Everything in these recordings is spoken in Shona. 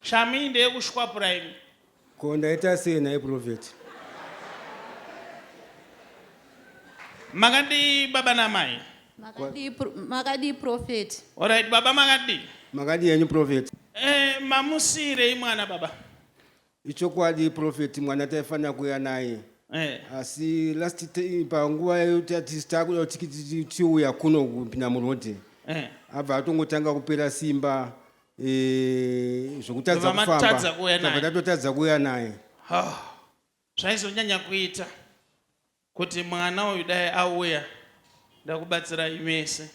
Shamu iyi ndeyekushwapura imi. Ko ndaita sei nhai prophet? Makadii baba namai? Makadii pro- makadii prophet? Alright baba makadii? Makadii henyu prophet? Eh, mamusiirei mwana baba? Ichokwadi prophet mwana taifanira kuuya naye. Eh. Asi last panguva tati takuda kuti tiuya kuno kupinda muroad. Eh. Abva atongotanga kupera simba eh, zvokutadza Ndobva matadza kufamba. kuuya naye. Tabva tatotadza kuuya naye. Ah, Zvaizonyanya kuita kuti mwana uyu dai auya ndakubatsirai mese.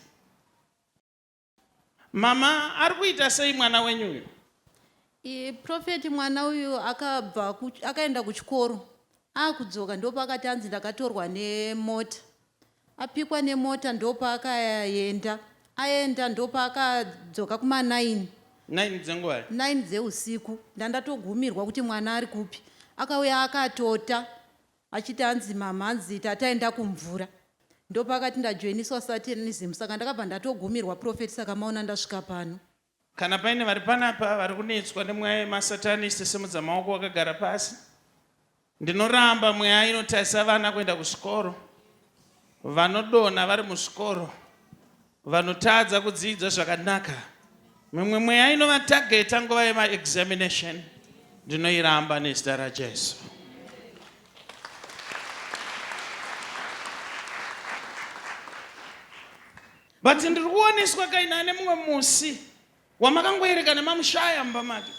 Mama ari kuita sei mwana wenyu uyu? I prophet mwana uyu akabva akaenda kuchikoro akudzoka ndopaakati anzi ndakatorwa nemota apikwa nemota ndopaakaenda aenda ndopaakadzoka kuma 9 9 dzenguvai? 9 dzeusiku ndandatogumirwa kuti mwana ari kupi akauya akatota achiti hanzi mama hanzi tataenda kumvura ndopakati ndajoiniswa satanism saka ndakabva ndatogumirwa prophet saka maona ndasvika pano. Kana paine vari panapa vari kunetswa nemweya yemasatanist simudza maoko wakagara pasi. Ndinoramba mweya inotarisa vana kuenda kuzvikoro. Vanodonha vari muzvikoro. Vanotadza kudzidza zvakanaka. Mimwe mweya inovatageta nguva yemaexamination ndinoiramba nezita raJesu. But ndiri kuoneswa kaina ane mumwe musi wamakangoerekana mamushaya mumba make.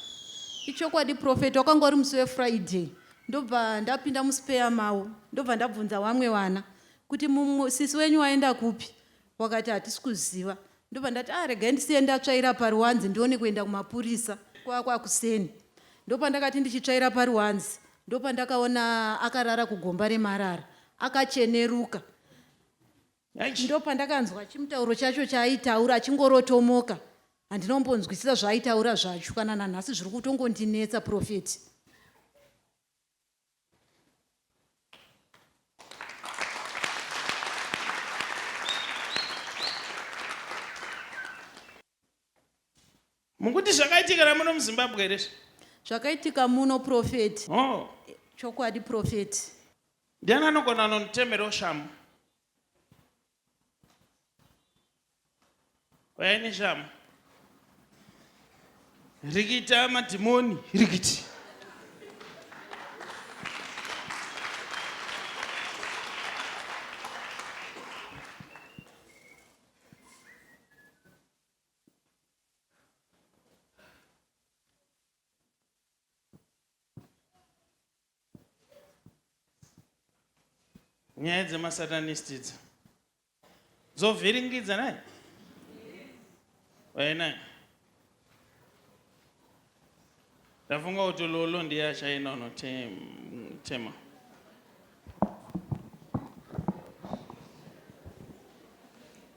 Ichokwadi prophet wakanga uri musi weFriday ndobva ndapinda muspeya mavo ndobva ndabvunza wamwe wana kuti sisi wenyu waenda kupi wakati hatisi kuziva ndobva ndati ah regai ndisiye ndatsvaira paruwanzi ndione kuenda kumapurisa kwava kwakuseni ndopandakati ndichitsvaira paruwanzi ndopandakaona akarara kugomba remarara akacheneruka Ndopandakanzwa chimutauro chacho chaaitaura achingorotomoka. Handina kumbonzwisisa zvaaitaura zvacho kana nanhasi zviri kutongondinetsa prophet. Mukuti zvakaitika na muno muZimbabwe here izvi? Zvakaitika muno prophet. Oh. Chokwadi prophet. Ndiani anogona anonditemerawo shamu? Uyai neshamu. Rikita madhimoni, rikiti. Nyaya dzemasatanist idzi dzovhiringidza nai wainai ndafunga kuti lolo ndiye achaenda unotema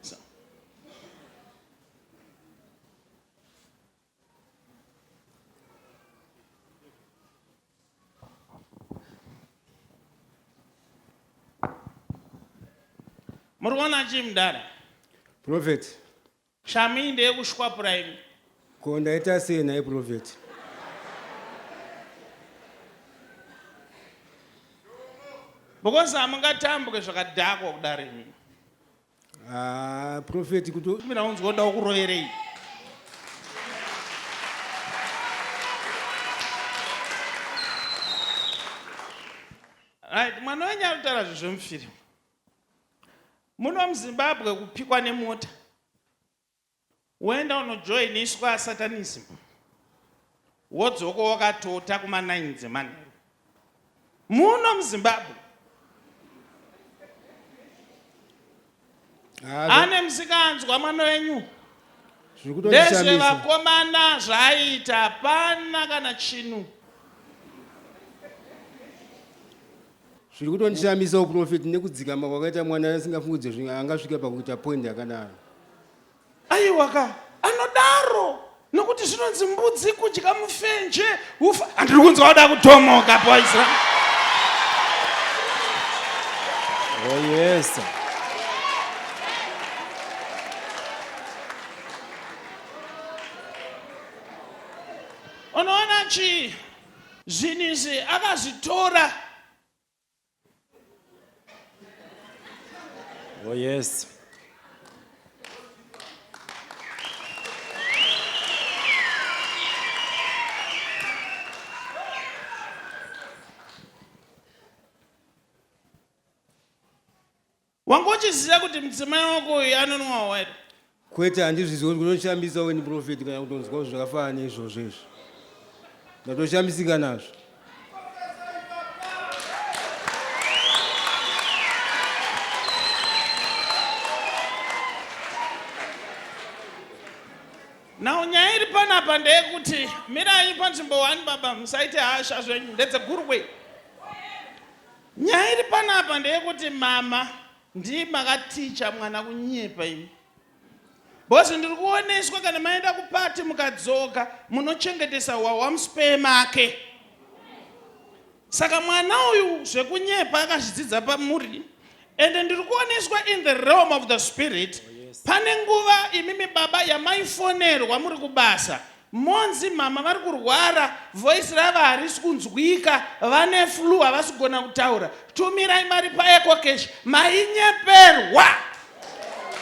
So. Muri kuona chii mudhara? Prophet. Shamu iyi ndeyekushwapura imi. Ko ndaita sei nhai prophet? Because hamungatambwe zvakadhakwa kudaro imi. Ah, prophet kuti Mira unzwe uda kuroverei. Right, mwana wenyu ari kutaura zvinhu zvemufirimu. Muno muZimbabwe kupikwa nemota. Woenda unojoiniswa satanism wodzoka wakatota kuma 9 dzemanheru muno muZimbabwe. Ane musikanzwa mwana wenyu ndezvevakomana zvaaita hapana kana chinhu. Zviri kutondishamisa uprofeti nekudzikama kwakaita mwana asingafungidze zvinhu angasvika pakuita point yakadaro. Aiwa ka anodaro nokuti zvinonzi mbudzi kudya mufenje ufa handiri kunzwa wada kutomoka boys ra Oh yes. Unoona Maona chii? Zvinhu izvi akazvitora. Oh, yes. Wanga uchiziva kuti mudzimai wako uyu anonwawo here? Kwete, handizvizivi kuti kunoshambisa weni profeti kana kutonzwa zvakafanana neizvozvo izvi. Ndatoshamisika nazvo. Now nyaya iri panapa ndeyekuti mirai panzvimbo one baba musaite hasha zvenyu ndedzegurwe. Nyaya iri panapa ndeyekuti mama ndii makaticha mwana kunyepa imi. Because ndiri kuoneswa kana maenda kupati mukadzoka munochengetesa hwahwa muspare make. Saka mwana uyu zvekunyepa akazvidzidza pamuri ende ndiri kuoneswa in the realm of the spirit pane nguva imimi baba yamaifonerwa muri kubasa Monzi mama vari kurwara voice ravo harisi kunzwika vane flu havasi kugona kutaura tumirai mari paecocash mainyeperwa.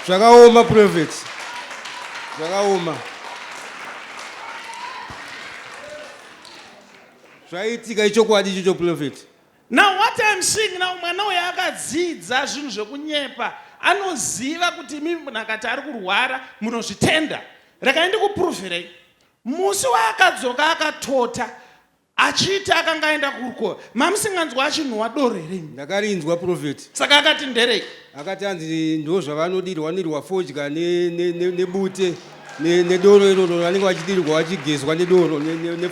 Zvakaoma prophet. Zvakaoma. Zvaitika ichokwadi ichocho prophet. Now what I'm seeing now mwana uyu akadzidza zvinhu zvekunyepa anoziva kuti imi munhu akati ari kurwara munozvitenda rekai ndikupruvhirei musi waakadzoka akatota achiiti akanga aenda kurukova mamusinganzwa achinhuwa doro here imi Ndakarinzwa prophet. saka akati nderei Akati hanzi ndo zvavanodirwa vanodirwa fodya nebute ne, ne, nedoro iroro vanenge vachidirwa vachigezwa nedoro nefodya. Ne, ne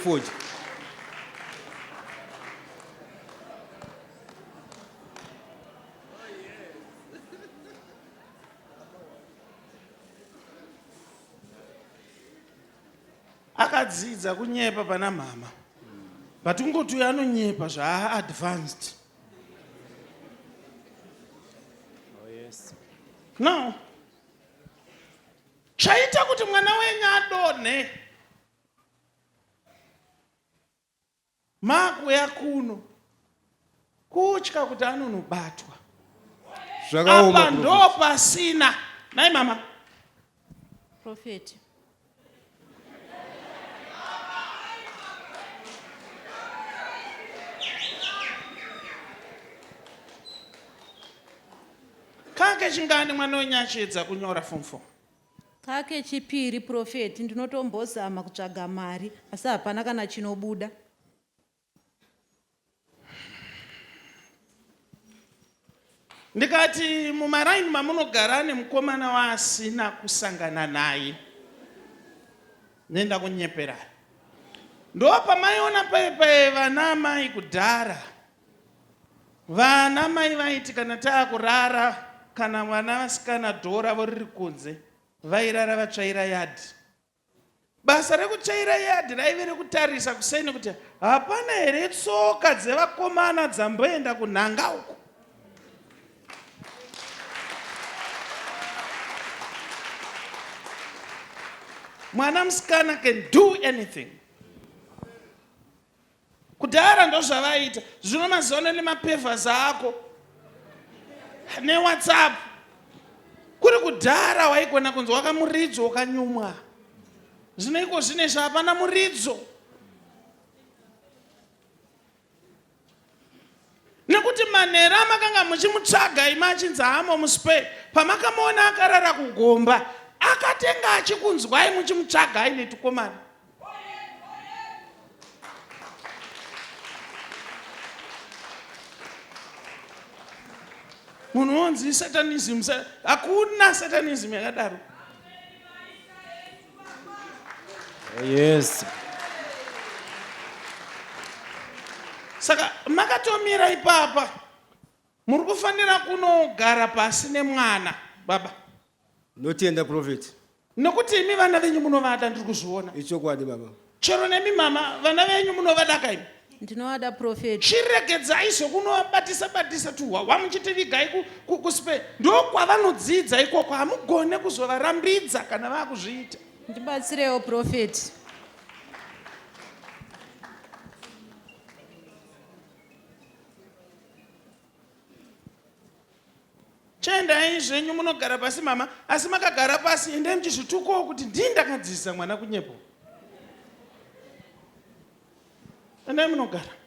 Akadzidza kunyepa pana mhama but kungoti uyo anonyepa zvaaadvanced. Oh, yes. Now chaita kuti mwana wenyu adonhe Makuuya kuno kutya kuti anonobatwa. Zvakaoma. Apa ndo pasina. Nhai mama. Prophet. Kake chingani mwana wenyu achiedza kunyora form 4? Kakechipiri prophet ndinotombozama kutsvaga mari asi hapana kana chinobuda. Ndikati mumaraini mamunogara nemukomana waasina kusangana naye nenda kunyeperai. Ndopamaiona paye paye vana amai kudhara. Vana mai vaiti kana taakurara kana vana vasikana dhoo ravo riri kunze vairara vatsvaira yadhi. Basa rekutsvaira yadhi raive rekutarisa kuseni kuti hapana here tsoka dzevakomana dzamboenda kunhanga uko. Mwana musikana can do anything. Kudhara ndozvavaiita. Zvino mazuva ano nemapevhas ako newhatsapp. Kuri kudhara waigona kunzi wakamuridzo ukanyumwa. Zvino iko zvinezvi hapana muridzo. Nekuti manheru amakanga muchimutsvaga imi achinzi haamo muspe, pamakamuona akarara kugomba, akatenga achikunzwai muchimutsvaga aine tukomana. Munhu wonzi satanism, hakuna satanism yakadaro. Oh, yes. Saka makatomira ipapa muri kufanira kunogara pasi nemwana baba. Notenda prophet. Nokuti imi vana venyu munovada ndiri kuzviona. Ichokwadi baba. Chero nemi mama vana venyu munovada kaimi. Ndinovada prophet. Chiregedzai zvekunovabatisa batisa tuhwahwa muchiti vigai kuspe ndokwavanodzidza ikoko hamugone kuzovarambidza kana vakuzviita. Ndibatsirewo prophet. Chiendai zvenyu munogara pasi mama, asi makagara pasi endai muchizvitukawo kuti ndii ndakadzidzisa mwana kunyepo. Endai munogara.